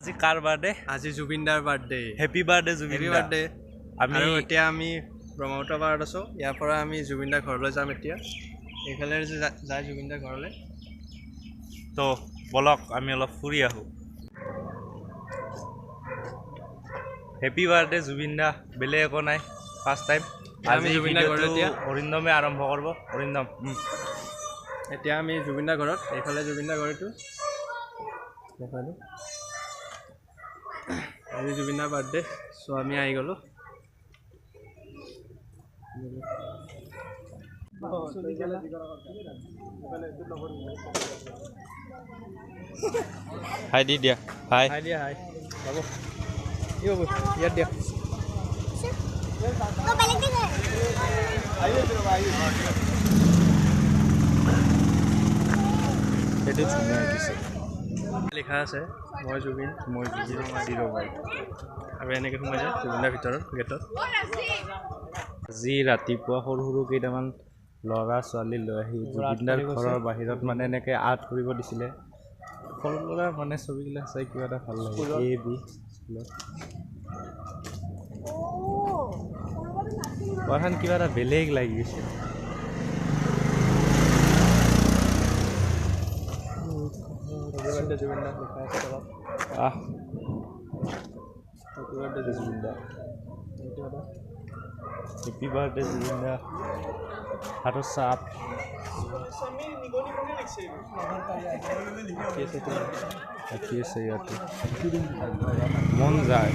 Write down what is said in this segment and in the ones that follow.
আজি কাৰ বাৰ্থডে? আজি জুবিন দাৰ birthday. Happy birthday Zubeen. Happy birthday. আমি আৰু এতিয়া আমি ব্ৰহ্মপুত্ৰ পাৰত আছোঁ। ইয়াৰ পৰা আমি জুবিন দাৰ ঘৰলৈ যাম এতিয়া। এইফালে যে যায় জুবিন দাৰ ঘৰলৈ। তো বলক, আমি অলপ ফুৰি আহোঁ। হেপী বাৰ্থডে জুবিন দা। বেলেগ একো নাই, ফাৰ্ষ্ট টাইম আমি আজি জুবিন দাৰ ঘৰত ভিডিঅ'টো এতিয়া। অৰিন্দমে আৰম্ভ কৰিব। অৰিন্দম। এতিয়া আমি জুবিন দাৰ ঘৰত। এইফালে জুবিন দাৰ ঘৰ এইটো দেখালোঁ। আজি জুবিন দাৰ বাৰ্থডে, চ' আমি আহি গ'লোঁ। হাই দি দিয়া, হাই। হাই দিয়া, হাই বাবু। কি বাবু, ইয়াত দিয়া। সেইটো ধুনীয়া দিছে। লিখা আছে মই জুবিন। মই জুবিন 05। আৰু এনেকৈ সোমাই যায় জুবিন দাৰ ভিতৰত গেটত। আজি ৰাতিপুৱা সৰু সৰু কেইটামান ল'ৰা ছোৱালী লৈ আহি জুবিনদাৰ কৰিব ঘৰৰ বাহিৰত মানে এনেকৈ আৰ্ট কৰিব দিছিলে। সৰু ল'ৰা মানে ছবিগিলা চাই কিবা এটা ভাল লাগে। এ বি স্কুলত পঢ়ান কিবা এটা বেলেগ লাগি গৈছে। হেপী বাৰ্থডে জুবিন দা লিখা আছে তলত। আহ। হেপী বাৰ্থডে জুবিন জুবিন দা। এইটো এটা। হেপী বাৰ্থডে জুবিন দা। হাতৰ চাপ। কি আছে এইটো? ৰাখি আছে ইয়াতে, মন যায়।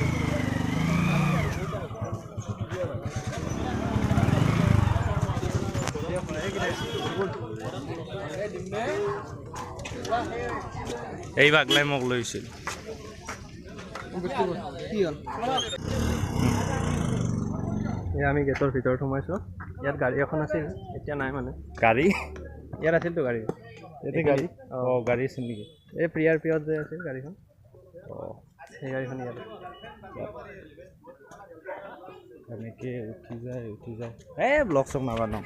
এই পাগলাই মোক লৈছিল। এয়া আমি গেটৰ ভিতৰত সোমাইছোঁ। ইয়াত গাড়ী এখন আছিল, এতিয়া নাই মানে। গাড়ী? ইয়াত আছিলতো গাড়ী। ইয়াতে গাড়ী? অঁ, গাড়ী আছিল নেকি? এই প্ৰিয়াৰ পিয়ত যে আছিল গাড়ীখন। অঁ। সেই গাড়ীখন ইয়াত। এনেকে উঠি যায়, উঠি যায়। এই ব্লগ চক নাবানাওঁ।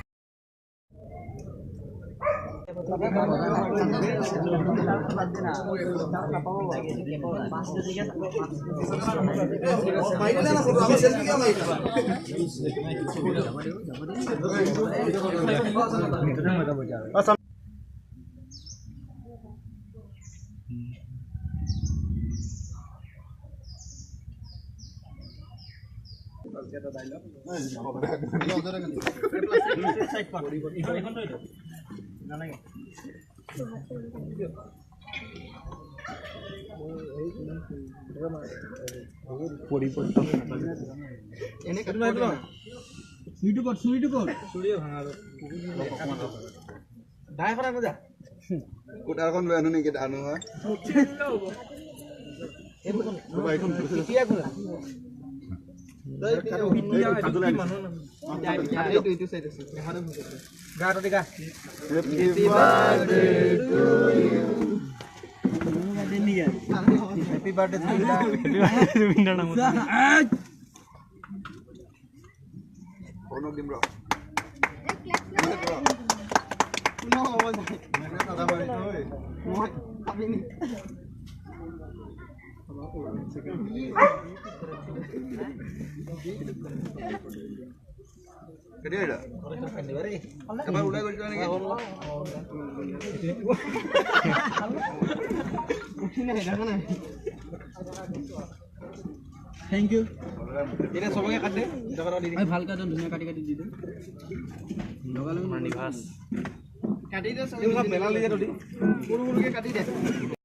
কোটাৰখন লৈ আনো নেকি? ধানো হয়। জুবিনদাৰ নামত। দিম ৰ। কেতিয়া আহিলা? এবাৰ ওলাই গৈছিলা নেকি? Thank U. এতিয়া চবকে কাটি দে। ভালকৈ একদম ধুনীয়া কাটি কাটি দি দে। আমাৰ নিভাজ। কাটি দে। সৰু সৰুকৈ কাটি দে।